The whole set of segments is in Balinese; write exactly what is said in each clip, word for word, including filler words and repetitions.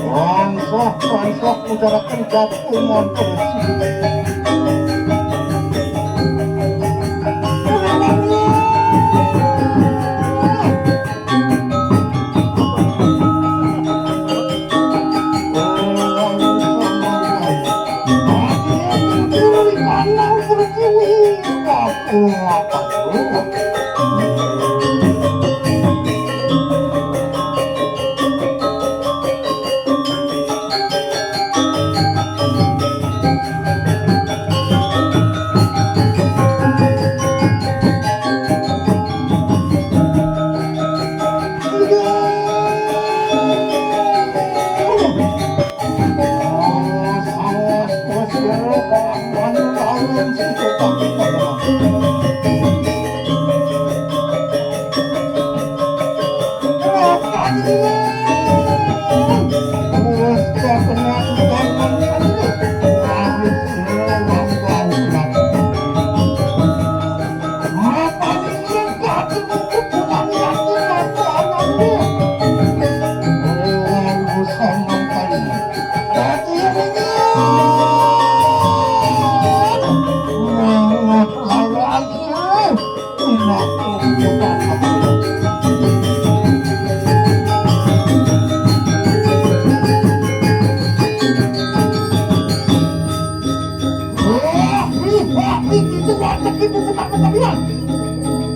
Wangsoh, wangsoh, mujaraken Datu Mantra.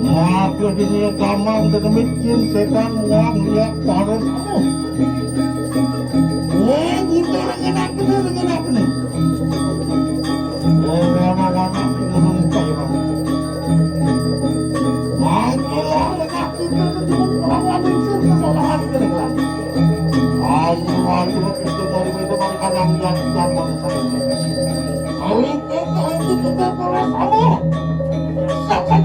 Maka dene kamang dene mityin setan wong liat waris. Wong buta ngenakne, ngenakne. Wong ana-ana ngenakne. Ayo, ayo, kita mari, kita mari, kita mari, kadang lihat, kita mari. Kawin kita, kawin kita, kita, kita, sama. Sakit.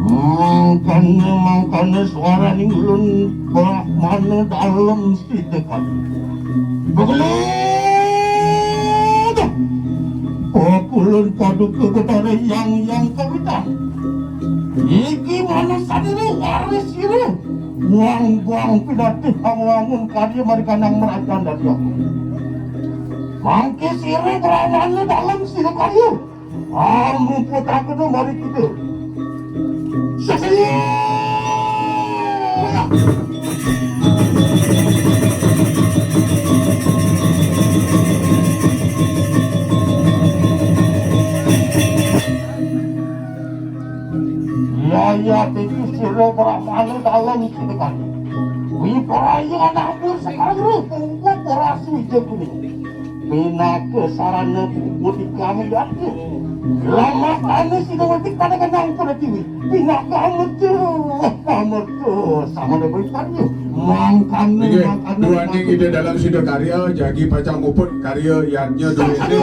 Mangkane, mangkane swaraning ulun Brahmana Dalem Sidekan. Begelut! Pakulun Paduka Betara Hyang Hyang Kawitan. Iki manusane waris sira. Wong-wong pinatih panguwangun karya marikanang merajan dadi aku. Mangke sira Brahmana Dalem Sidekan. Amu putraka mari kita. Sesaya. Ya, ya, tiki sira Brahmana Dalem Sidekan. Wipraya nampur sekarang roh, pungkup ora suwija kuning. Pinaka sarana puput ikam yati. Lamakane sida wetik pada kenang pada tiwi. Pinaka amerta, amerta, sama ada berikutnya. Mangkane, Inggih, mangkane, duaning mangkane. Ida Dalem Sidakarya, jagi pacang muput karya yadnya duwene.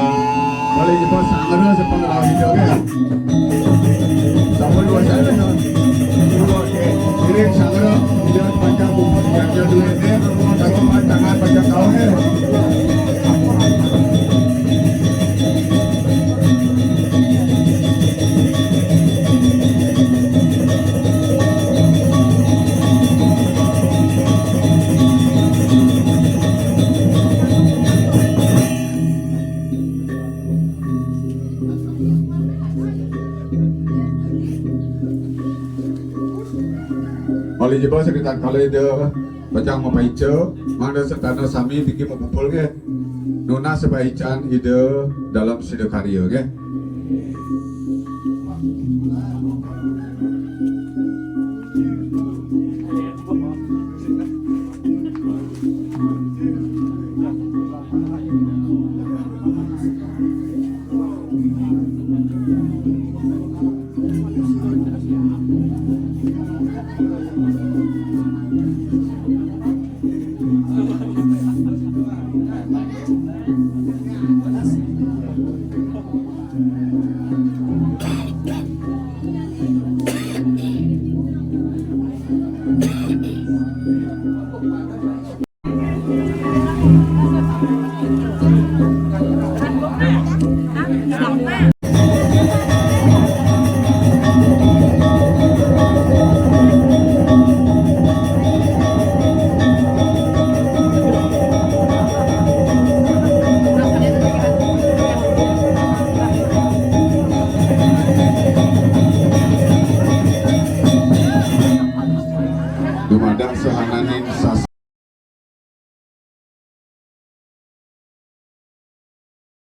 Paling cepat sangat sepengetahuan kita, kan? Sama dua saya. Oke. Ini sangat dia panjang buku yang dia dulu ini. Satu tangan panjang kau, eh. Oleh jebos sekitar kali de pejang mapaica, mangda setana sami diki mapupul nggih. Nunas sepaican Ida dalam sida karya nggih.